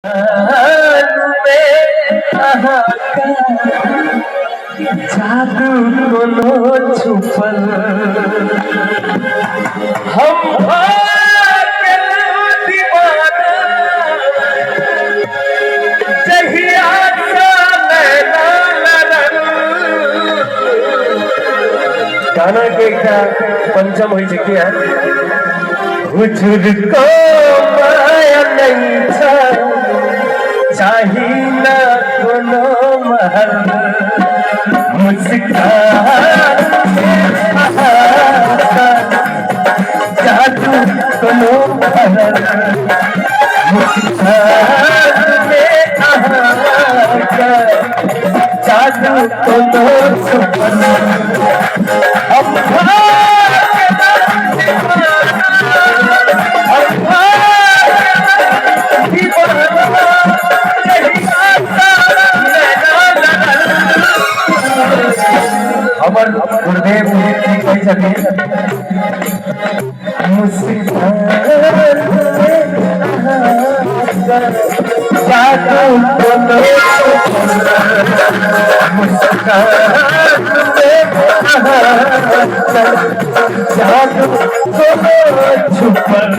में अहाँके जादू कोनो छुपल, हम भऽ दीवाना जहिया सँ नैना लड़ल। गाना के एकटा पंचम होइ छै, किया हुजूर को माया नहीं छ, चाही न कोनो महल, मुस्कान जादू कोनो भरल, मुस्कान में अहाँके जादू कोनो छुपल, हम हमर गुरुदेव उदित जी कहै छथिन, जादू कोनो मुस्कान में जादू कोनो छुपल।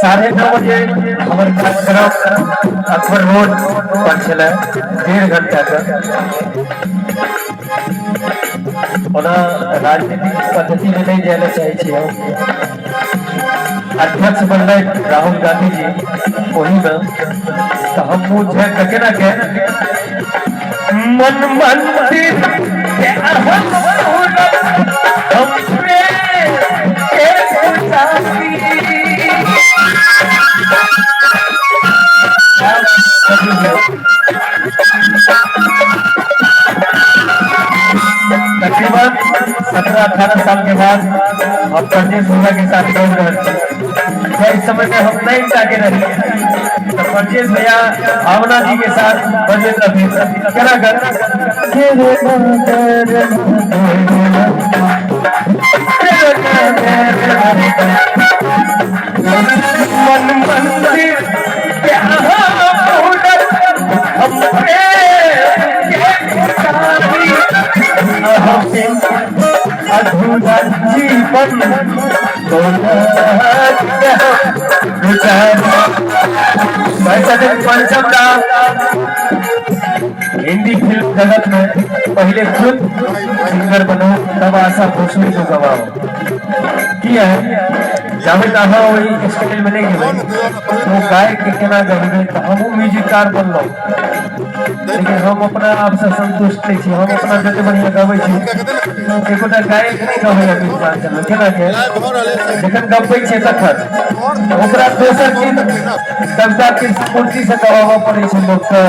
9:30 बजे हमर कार्यक्रम अकबर रोड पर छलै, 1.5 घंटा के। ओना राजनीतिक पद्धति में नहीं जाय लए चाहै छी हम। अध्यक्ष बनलै राहुल गांधी जी ओहिमे तऽ हम मुँह झाँकि कऽ केना के मन मंदिर के अहम सूरत, हम प्रेम के पुजारी। तकरीबन 17-18 साल के बाद हम प्रजेश भैया के साथ दौड़ रहल छी। इस समय में हम नहीं जाके रही तो प्रजेश भैया भावना जी के साथ बजबैत रहथिन। केना कर मन मंदिर के अहाँ मूरत, हम प्रेम के पुजारी, अहाँ बिन अधूरा जीवन पंचम दा हिंदी फिल्म जगत में पहले खुद सिंगर बनो, तब आशा भोसले को गवाओ। किया है जाबे त अहाँ ओहि स्टाइल में नहीं गेबै तो गायक के केना गबेबै? तऽ हमहूँ म्यूजिककार बनलहुँ, लेकिन हम अपना आप से संतुष्ट नहीं छी। हम अपना जते बढ़िया गबै छी, एकोटा गायक नहि गबैया मिथिलांचल में। केना के जखन गबै छै तखन ओकरा दोसर चीज कविता कृष्णमूर्ति से गवाबऽ पड़ै छै लोकके।